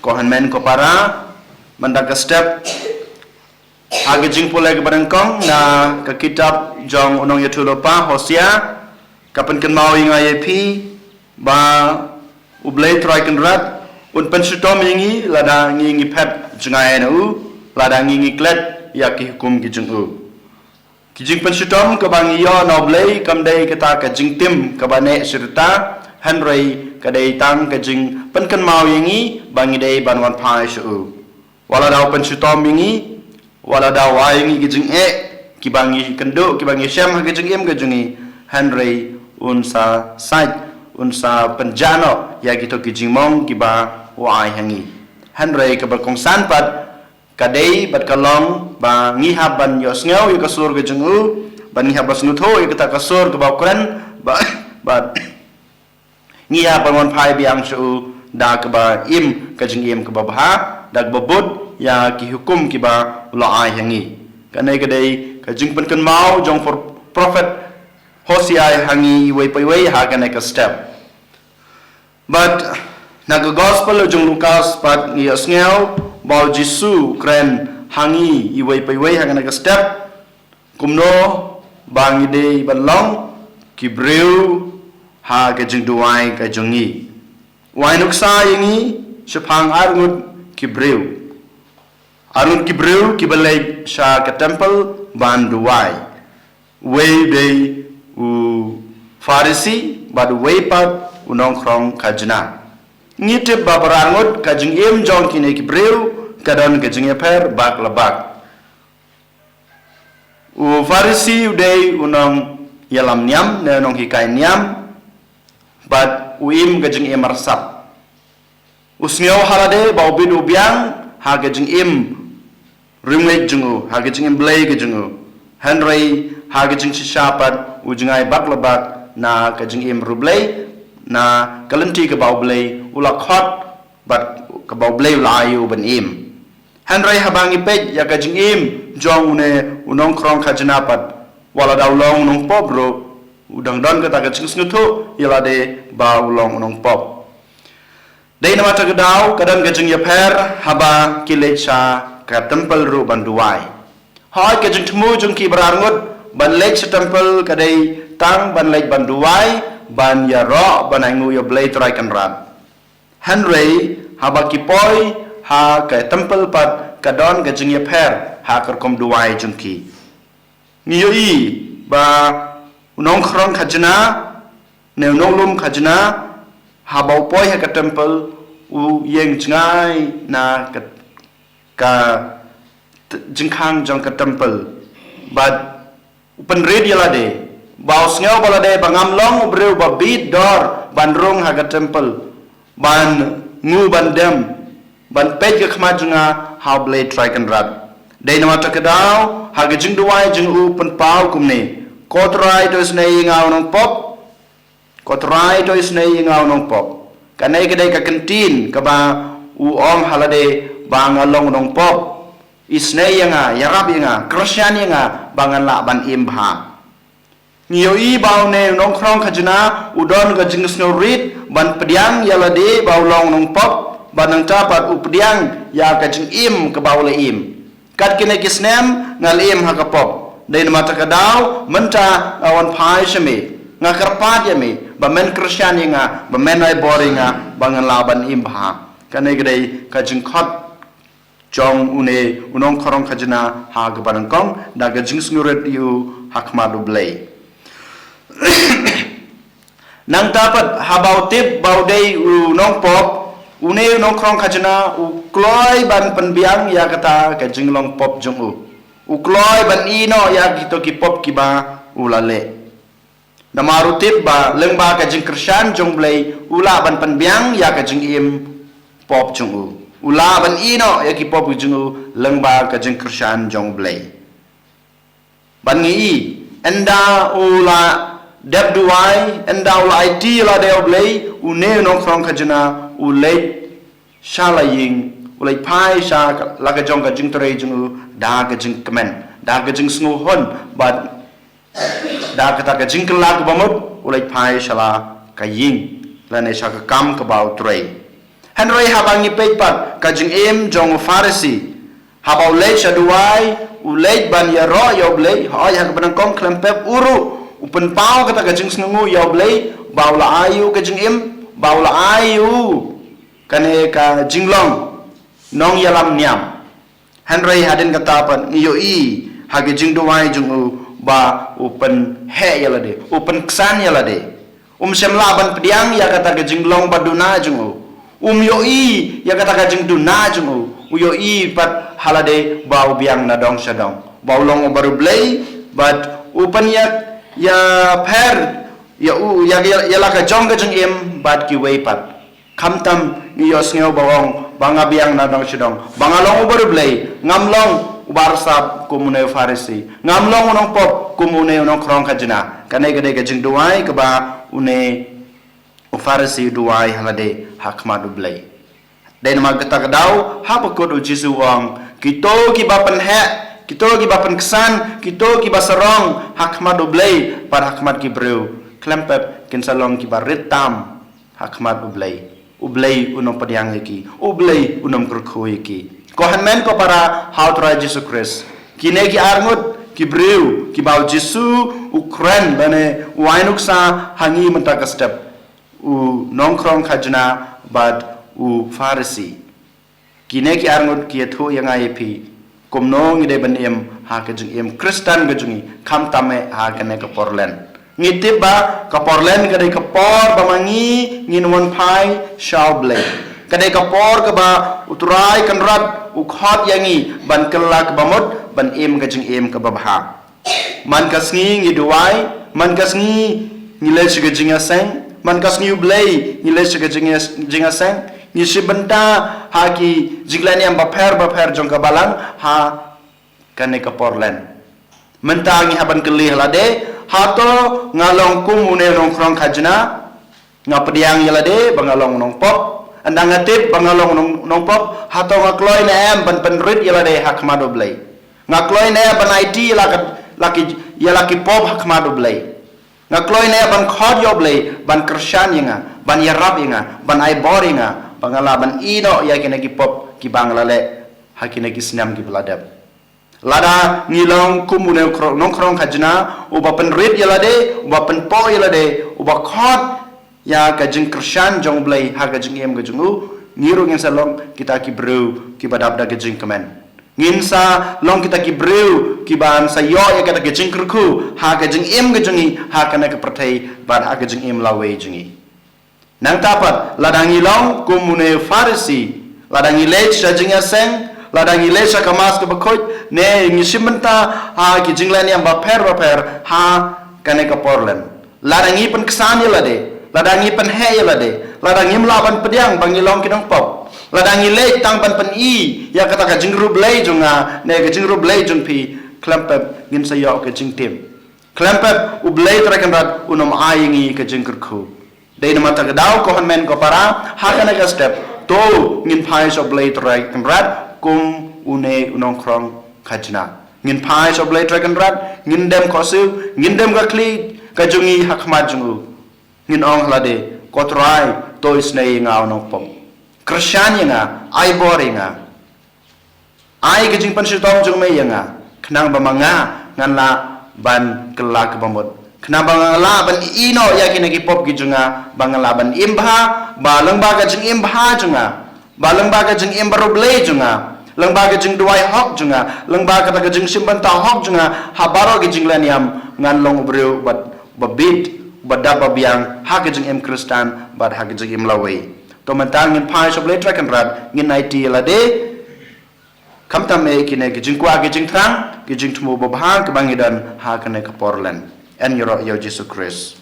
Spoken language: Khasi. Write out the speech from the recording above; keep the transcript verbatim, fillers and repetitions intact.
Ko hynmen ko para, mynta ka step ha ka jingpule kaba nyngkong na ka kitab jong u nongïathuhlypa Hosea, ka pynkynmaw ïa nga ïa phi ba U Blei Trai Kynrad un pynshitom ïa ngi lada ngi ngi phet jngai na u, lada ngi ngi klet ïa ki hukum ki jong u. Ki jingpynshitom kaba ngi ïoh na U Blei kam dei kata ka jingtim kaba neh shi rta, hynrei ka dei tang ka jingpynkynmaw ïa ngi ba ngi dei ban wan phai sha u. Wat la da u pynshitom ïa ngi, wat la da u ai ïa ngi ki jingeh kiba ngi kynduh, kiba ngi shem ha ka jingim ka jong ngi, hynrei un sa sait, un sa pynjah noh ïa kito ki jingmong kiba u ai ha ngi. Hynrei kaba kongsan pat, ka dei bad ka long ba ngi hap ban ïohsngew ïa ka sur ka jong u, ba ngi hap ban sngewthuh ïa kata ka sur kaba u kren, ba, ba ngi hap ban wan phai biang sha u da kaba im ka jingim kaba bha, da kaba bud ïa ki hukum kiba u la ai ha ngi. Kane ka dei ka jingpynkynmaw jong por-, prophet Hosea ha ngi iwei pa iwei ha kane ka step. Bad na ka gospel jong Lukas pat ngi ïohsngew ba u Jisu u kren ha ngi iwei pa iwei ha kane ka step kumno ba ngi dei ban long ki briew ha ka jingduwai ka jong ngi. U ai nuksa ïa ngi shaphang arngut ki briew. Arngut ki briew kiba leit sha ka temple ban duwai. Uwei u dei u Pharisi bad uwei pat u nongkhrong khajna. Ngi tip ba baroh arngut ka jingim jong kine ki briew ka don ka jingïapher bak la bak. U Pharisi u dei u nongïalam niam ne u nonghikai niam bad u im ka jingim arsap. U sngew ha lade ba u bit u biang ha ka jingim rim leit jong u, ha ka jingim Blei ka jong u. Hynrei ha ka jingshisha pat u jngai bak la bak na ka jingim riewblei, na ka lynti kaba U Blei u la khot bad kaba U Blei u la ai ïa u ban im. Hynrei haba ngi peit ïa ka jingim jong une u nongkhrong khajna pat, wat la da u long u nongpop ruh, u dang don kata ka jingsngewthuh ïa lade ba u long u nongpop. Dei namar kata ka daw ka don ka jingïapher haba ki leit sha ka temple ruh ban duwai. Hooid, ka jingthmu jong ki baroh arngut ban leit sha temple ka dei tang ban leit ban duwai, ban ïaroh, ban ainguh ïa U Blei Trai Kynrad. Hynrei haba ki poi ha ka temple pat ka don ka jingïapher ha ka rukom duwai jong ki. Ngi ïohi ba u nongkhrong khajna ne u nonglum khajna, haba u poi ha ka temple, u ïeng jngai na ka, ka t-, jingkhang jong ka temple. Bad u pynrit ïa lade ba u sngew ba lade ba ngam long u briew ba bit dor ban rung ha ka temple, ban ngu ban dem, ban peit ka khmat jong nga ha U Blei Trai Kynrad. Dei namar kata ka daw ha ka jingduwai jong u u pynpaw kumne: Ko Trai, to isynei ïa nga u nongpop. Ko Trai, to isynei ïa nga u nongpop. Kane ka dei ka kyntien kaba u ong ha lade ba nga long u nongpop. Isynei ïa nga, ïarap ïa nga, kyrshan ïa nga ba ngan lah ban im bha. Ngi ïohi ba une u nongkhrong khajna u don ka jingsngewrit ban pdiang ïa lade ba u long u nongpop, bad nangta pat u pdiang ïa ka jingim kaba u la im. Kat kine ki snem nga la im ha ka pop. Dei namar kata ka daw mynta nga wan phai sha me, nga kyrpad ïa me ba men kyrshan ïa nga, ba men ai bor ïa nga ba ngan lah ban im bha. Kane ka dei ka jingkhot jong une u nongkhrong khajna ha kaba nyngkong, da ka jingsngewrit ïa u ha khmat U Blei. Nangta pat haba u tip ba u dei u nongpop, une u nongkhrong khajna u kloi ban pynbiang ïa kata ka jinglong pop jong u. U kloi ban ïehnoh ïa kito ki pop kiba u la leh. Namar u tip ba lyngba ka jingkyrshan jong U Blei u lah ban pynbiang ïa ka jingim pop jong u. U lah ban ïehnoh ïa ki pop jong u lyngba ka jingkyrshan jong U Blei. Bad ngi i, ynda u la dep duwai, ynda u la aiti ïa lade U Blei, une u nongkhrong khajna u leit sha la ïing, u leit phai sha la ka jong ka jingtrei jong u da ka jingkmen, da ka jingsngewhun, bad da kata ka jingkylla kaba mut u leit phai sha la ka ïing lane sha ka kam kaba u trei. Hynrei haba ngi peit pat ka jingim jong u Pharisi, haba u leit sha duwai, u leit ban ïaroh ïa u Blei, hooid ha kaba nyngkong khlem pep u ruh u pynpaw kata ka jingsngewnguh ïa u Blei, ba u la ai u ka jingim, ba u la ai u kane ka jinglong nongïalam niam. Hynrei hadien kata pat ngi ïohi ha ka jingduwai jong u ba u pynheh ïa lade, u pynksan ïa lade. Um shym lah ban pdiang ïa kata ka jinglong ba duna jong u. Um ïohi ïa kata ka jingduna jong u. U ïohi pat ha lade ba u biang na dong sha dong, ba u long u baroh Blei, bad u pynïap ïa pher ïa u, ïa, ïa, ïa la ka jong ka jingim bad kiwei pat. Khamtam ngi ïohsngew ba ong ba nga biang na dong sha dong, ba nga long u baroh Blei, ngam long u barsap kum une u Pharisi, ngam long u nongpop kum une u nongkhrong khajna. Kane ka dei ka jingduwai kaba une u Pharisi u duwai ha lade ha khmat u Blei. Dei namar kata ka daw haba kut u Jisu u ong, kito kiba pynheh, kito kiba pynksan, kito kiba sarong ha khmat u Blei bad ha khmat ki briew, khlem pep kin sa long kiba rit tam ha khmat u Blei. U Blei un ym pdiang ïa ki, u Blei un ym kyrkhu ïa ki. Ko hynmen ko para ha u Trai Jisu Khrist, kine ki arngut ki briew kiba u Jisu u kren lane u ai nuksa ha ngi mynta ka step, u nongkhrong khajna bad u Pharisi. Kine ki arngut ki ïathuh ïa nga ïa phi kumno ngi dei ban im ha ka jingim Khristan ka jong ngi, khamtam eh ha kane ka por len. Ngi tip ba ka por len ka dei ka por ba ma ngi ngin wan phai sha u Blei. Ka dei ka por kaba u Trai Kynrad u khot ïa ngi ban kylla kaba mut, ban im ka jingim kaba bha. Man ka sngi ngi duwai, man ka sngi ngi leit sha ka jingïaseng, man ka sngi u Blei ngi leit sha ka jingïas-, jingïaseng, ngi shim bynta ha ki jingleh niam bapher bapher jong ka balang ha kane ka por len. Mynta ngi hap ban kylli ha lade, hato nga long kum une u nongkhrong khajna? Nga pdiang ïa lade ba nga long u nongpop. Ynda nga tip ba nga long u nong-, nongpop, hato nga kloi ne em ban pynrit ïa lade ha khmat u Blei? Nga kloi ne em ban aiti ïa la ka, la ki, ïa la ki pop ha khmat u Blei? Nga kloi ne em ban khot ïa u Blei ban kyrshan ïa nga, ban ïarap ïa nga, ban ai bor ïa nga, ba nga lah ban ïehnoh ïa kine ki pop kiba nga la leh ha kine ki snem kiba la dep? Lada ngi long kum une u kro-, nongkhrong khajna uba pynrit ïa lade, uba pynpoh ïa lade, uba khot ïa ka jingkyrshan jong u Blei ha ka jingim ka jong u, ngi ruh ngin sa long kita ki briew kiba dap da ka jingkmen. Ngin sa long kita ki briew kiban sa ïoh ïa kata ka jingkyrkhu ha ka jingim ka jong ngi, ha kane ka pyrthei bad ha ka jingim lawei jong ngi. Nangta pat, lada ngi long kum une u Pharisi, lada ngi leit sha jingïaseng, lada ngi leit sha ka Mass kaba khuid, ne ngi shim bynta ha ki jingleh niam bapher bapher ha kane ka por len, lada ngi pynksan ïa lade, lada ngi pynheh ïa lade, lada ngim lah ban pdiang ba ngi long ki nongpop, lada ngi leit tang ban pyni ïa kata ka jingïaroh Blei jong nga ne ka jingïaroh Blei jong phi, khlem pep ngin sa ïoh ka jingtip. Khlem pep u Blei Trai Kynrad un ym ai ïa ngi ka jingkyrkhu. Dei namar kata ka daw, ko hynmen ko para, ha kane ka step, to ngin phai sha u Blei Trai Kynrad kum une u nongkhrong khajna. Ngin phai sha u Blei Trai Kynrad, ngin dem khohsiew, ngin dem ka khlieh ka jong ngi ha khmat jong u. Ngin ong ha lade, ko Trai, to isynei ïa nga u nongpop. Kyrshan ïa nga, ai bor ïa nga. Ai ka jingpynshitom jong me ïa nga, khnang ba ma nga ngan lah ban kylla kaba mut, khnang ba ngan lah ban ïehnoh ïa kine ki pop ki jong nga, ba ngan lah ban im bha, ba lyngba ka jingim bha jong nga, ba lyngba ka jingim baroh Blei jong nga, lyngba ka jingduwai hok jong nga, lyngba kata ka jingshim bynta hok jong nga ha baroh ki jingleh niam, ngan long u briew uba, uba bit, uba dap ba biang ha ka jingim Khristan bad ha ka jingim lawei. To mynta ngin phai sha u Blei Trai Kynrad, ngin aiti ïa lade. Khamtam eh kine ki jingkwah ki jingthrang, ki jingthmu babha kiba ngi don ha kane ka por len. Yn ïaroh ïa u Jisu Khrist.